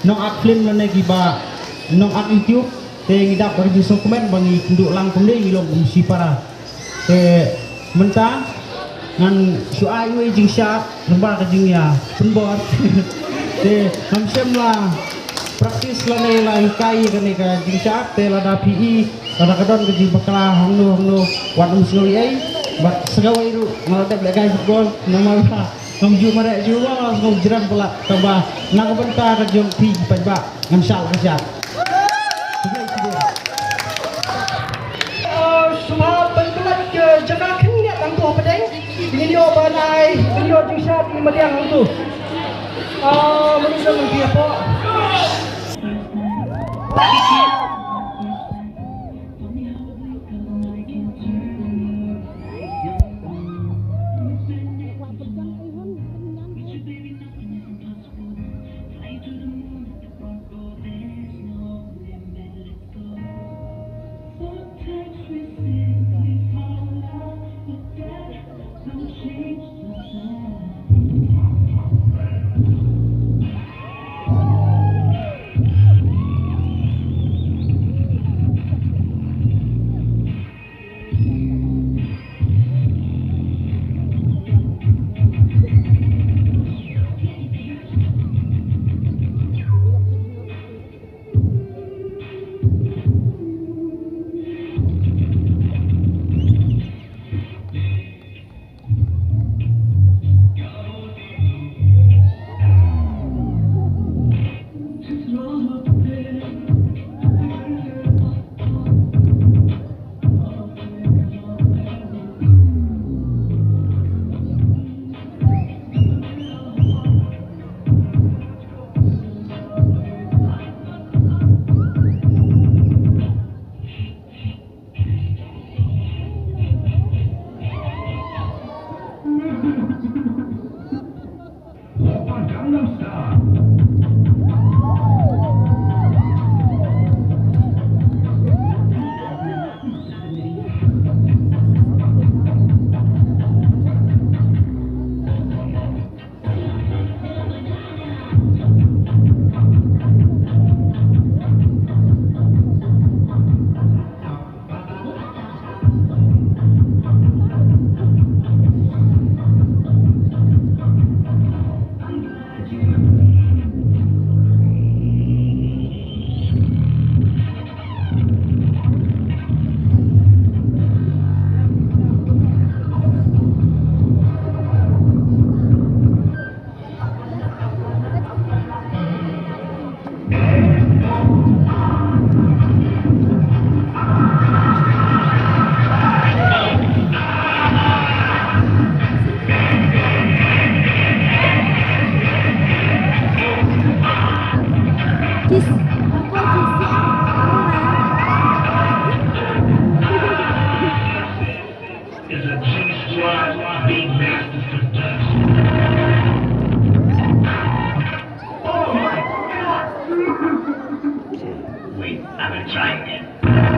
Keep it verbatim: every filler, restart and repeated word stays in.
nong act film lane kiba nong act YouTube, te ngi dap ka jingsngewkmen ba ngi kynduh lang kumne, ngi long kum shipara. Te mynta ngan shu ai wei jingshad lyngba ka jingïapynbor. Te ngam shym la practice lane la hikai ïa kane ka jingshad, te lada phi i, lada ka don ka jingbakla hangno hangno, wat ym sngew ei, bad sngew ei ruh, nga la dep lehkai football, namar ba ngam ju mareh ju, ba nga sngew jrem palat, tangba na ka bynta ka jong phi paidbah ngan shah ka shad. Khublei shibun. Ah, sngewbha ban pynlait ka jaka khyndiat hangto hapdeng. Ngin ïoh ban ai, ngin ïoh jingshad ïa i madiang hangto. Ah, mano ban ïoh hapoh. Is a G Squad Beatmaster production. Oh my God! Wait, I'm gonna try again.